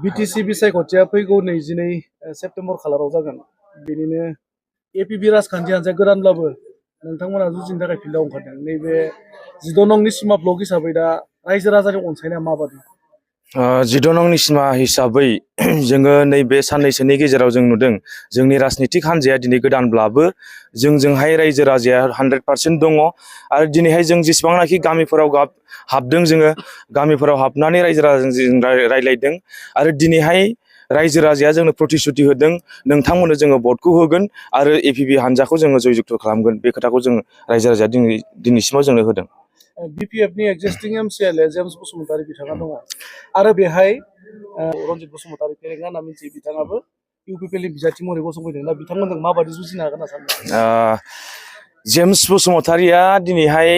BTC बिसायख'थिया फैगौ 22 September खालाराव जागोन। बेनिनो एपिबि राजखान्थि हान्जाया गोदानब्लाबो नोंथांमोना जुजिनो थाखाय फिल्डआव ओंखारदों। नैबे 16 नंनि सिमा ब्लक हिसाबै दा रायजो राजानि अनसायनाया माबादि? 16 नंनि सिमा हिसाबै जोङो नैबे साननैसोनि गेजेराव जों नुदों जोंनि राजनितिक हान्जाया दिनै गोदानब्लाबो जोंजोंहाय रायजो राजाया 100% दङ आरो दिनैहाय जों जेसेबांनाखि गामिफोराव हाबदों जोङो गामिफोराव हाबनानै रायजो राजाजों रायज्लायदों आरो दिनैहाय रायजो राजाया जोंनो प्रतिश्रुति होदों नोंथांमोननो जोङो भटखौ होगोन आरो एपिबि हान्जाखौ जोङो जयजुक्त खालामगोन। बे खोथाखौ जों रायजो राजाया दिनैसिमाव जोंनो होदों। बिपिएफनि एक्जिस्टिं एमसिएलए जेम्स बसुमतारी बिथाङा दङ आरो बेहाय रनजित बसुमतारी फेरेंगा होनना मिथियो बिथाङाबो इउपिपिएलनि बिजाथि महरै गसंफैदों। दा बिथांमोनजों माबादि जुजिनो हागोन होनना सानो? जेम्स बसुमतारीया दिनैहाय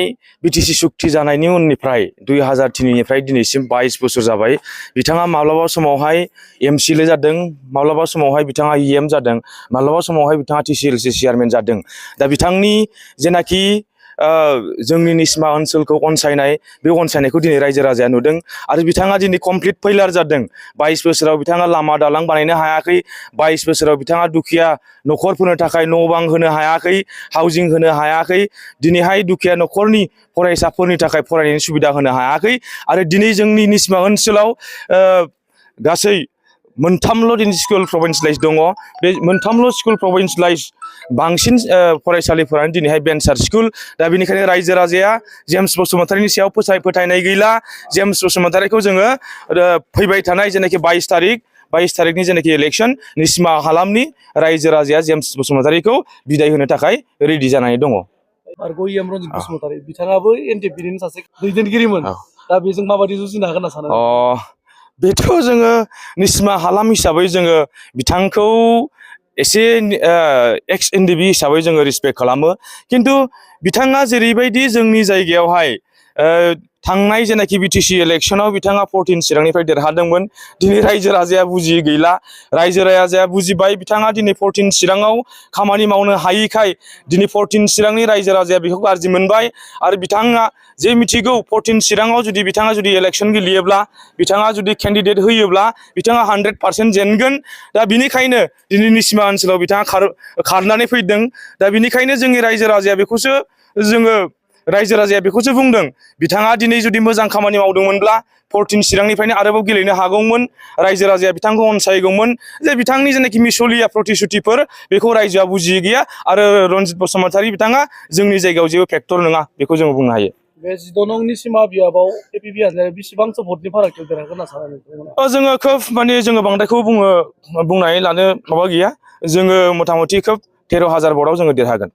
बिटिसि सुक्ति जानायनि उननिफ्राय 2003निफ्राय दिनैसिम 22 बोसोर जाबाय। बिथाङा माब्लाबा समावहाय एमसिएलए जादों, माब्लाबा समावहाय बिथाङा इएम जादों, माब्लाबा समावहाय बिथाङा टिसिएलसि चेयारमेन जादों। दा बिथांनि जेनाखि जोंनि निस्मा ओनसोलखौ अनसायनाय बे अनसायनायखौ दिनै रायजो राजाया नुदों आरो बिथाङा दिनै कमप्लिट फेइलार जादों। 22 बोसोराव बिथाङा लामा दालां बानायनो हायाखै, 22 बोसोराव बिथाङा दुखिया न'खरफोरनो थाखाय न' बां होनो हायाखै, हाउजिं होनो हायाखै, दिनैहाय दुखिया न'खरनि फरायसाफोरनि थाखाय फरायनायनि सुबिदा होनो हायाखै आरो दिनै जोंनि निस्मा ओनसोलाव गासै मोनथामल' दिनै स्कुल प्रभिन्सियेलाइज दङ। बे मोनथामल' स्कुल प्रभिन्सियेलाइज बांसिन फरायसालिफोरानो दिनैहाय भेन्सार स्कुल। दा बेनिखायनो रायजो राजाया जेम्स बसुमतारीनि सायाव फोथायनाय गैला। जेम्स बसुमतारीखौ जोङो फैबाय थानाय जेनाखि 22 तारिखनि जेनाखि इलेक्सन निस्मा हालामनि रायजो राजाया जेम्स बसुमतारीखौ बिदाय होनो थाखाय रेडि जानानै दङ। आरो रनजित बसुमतारी बिथाङाबो एनडिएफबिनि सासे दैदेनगिरिमोन। दा बेजों माबादि जुजिनो हागोन होनना सानो? बेथ' जोङो निस्मा हालाम हिसाबै जोङो बिथांखौ एसे एक्स एनडिबि हिसाबै जोङो रिसपेक्ट खालामो। खिन्थु बिथाङा जेरैबायदि जोंनि जायगायावहाय थांनाय जेनाखि बिटिसि इलेक्सनाव बिथाङा 14 चिरांनिफ्राय देरहादोंमोन। दिनै रायजो राजाया बुजियै गैला। रायजो राजाया बुजिबाय बिथाङा दिनै 14 चिराङाव खामानि मावनो हायिखाय दिनै 14 चिरांनि रायजो राजाया बेखौ गाज्रि मोनबाय आरो बिथाङा जे मिथिगौ 14 चिराङाव बिथाङा जुदि इलेक्सन गेलेयोब्ला बिथाङा जुदि केन्डिडेट होयोब्ला बिथाङा 100% जेनगोन। दा बिनिखायनो दिनै निस्मा ओनसोलाव बिथाङा खारनानै फैदों। दा बिनिखायनो जोंनि रायजो राजाया बेखौसो बुंदों बिथाङा दिनै जुदि मोजां खामानि मावदोंमोनब्ला 14 चिरांनिफ्रायनो आरोबाव गेलेनो हागौमोन। रायजो राजाया बिथांखौ अनसायगौमोन। जे बिथांनि जेनाखि मिसलिया प्रतिश्रुतिफोर बेखौ रायजोआ बुजियै गैया आरो रनजित बसुमतारी बिथाङा जोंनि जायगायाव जेबो फेक्टर नङा बेखौ जोङो बुंनो हायो। बे 16 नंनि सिमा बियाबाव एपिबि हान्जाया बेसेबांसो भटनि फारागथियाव देरहागोन होनना सानो नोंथांमोना? जोङो खोब जोङो बांद्रायखौ बुंनानै लानो माबा गैया। जोङो मथा मथि खोब 13,000 भटआव जोङो देरहागोन।